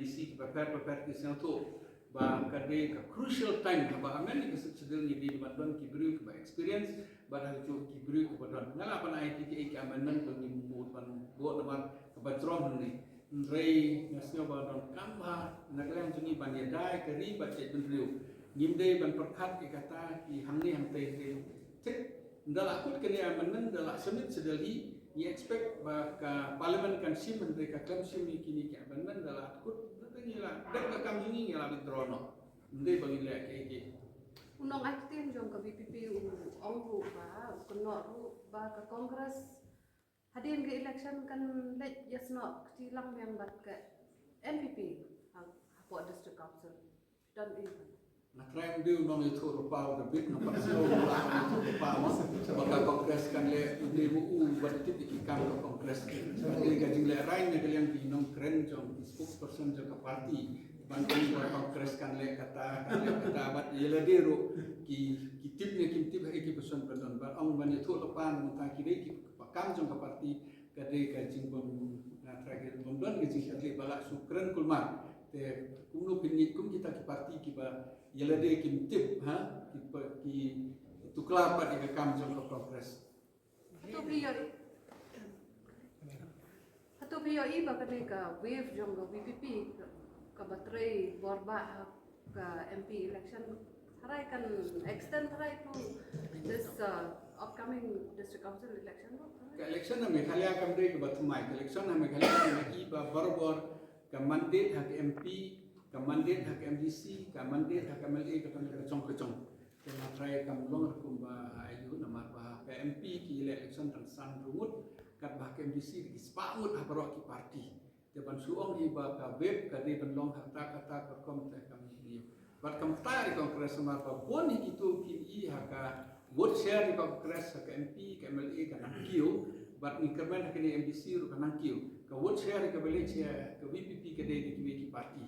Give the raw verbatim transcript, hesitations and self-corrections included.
C kiba pher bapher ki sngewthuh ba ka dei ka crucial time haba amend ïa ka Sixth Schedule ngi dei ban don ki briew kiba experience bad ha ki briew kiba don. Nga lah ban ai ki ki amendment ba ngim mut ban buh namar kaba jrong hangne. Hynrei nga sngew ba donkam bha na ka liang jong ngi ban ïada ïa ka ri bad jaitbynriew. Ngim dei ban pyrkhat ïa kata ki hangne hangtai hangtai. Thik, ynda la kut kane amendment, ynda la submit sha Delhi, ngi expect ba ka parliament kan shim, hynrei ka khlem shim ïa kine ki amendment, ynda la kut, ynda ngi la dep ka kam jong ngi, ngi la withdraw noh. Ym dei ba ngin leh kiei kiei. U nongai ktien jong ka VPP u ong ruh ba u kynnoh ruh ba ka Congress hadien ka election kan leit ïasnoh kti lang biang bad ka NPP ha, hapoh District Council. Don i. Nga trai ym dei u nongïathuh lypa u David, nga pat sngew u la ïathuh lypa mo ba ka Congress kan leh, ym dei ba u ban tip ïa ki kam ka Congress. Ka dei ka jinglehrain na ka liang ki nongkren jong ki spokesperson jong ka party ban ong ba Congress kan leh kata, kan leh kata, bad ïa lade ruh ki, ki tip ne kim tip ha ki position ba don, bad ong ban ïathuh lypa na mynta ki dei kiba kam jong ka party. Ka dei ka jingbym, nga trai ka bym don ka jingkitkhlieh ba lah shu kren kulmar. Te kumno phin ngeit kum kita ki party kiba ïa lade kim tip, ha, ki pa, ki tuklar pat ïa ka kam jong ka Congress. Hato phi ïohi, hato phi ïohi ba kane ka wave jong ka VPP kaba trei bor ba ha ka MP election, tharai kan extend tharai to this, uh, upcoming District Council election ruh? Ka election ha Meghalaya kam dei kaba thymmai. Ka election ha Meghalaya ka dei ba barabor, ka mandate ha ka MP, ka mandate ha ka MDC, ka mandate ha ka MLA ka don ka jong ka jong. Te nga trai kam long ruh kumba aiu, namar ba ka MP ki leh election tang san ngut, katba ka MDC ki spah ngut ha baroh ki party. Te ban shu ong hi ba ka wave ka dei ban long ha kata kata ka rukom, te kam ïohi. Bad kumta i Congress namar ba bun hi kito ki i ha ka vote share i Congress ha ka MP, ka MLA ka nang kiew. Bad ngi kyrmen ha kane MDC ruh ka nang kiew. Ka vote share, ka village share, ka VPP ka dei da kiwei ki party.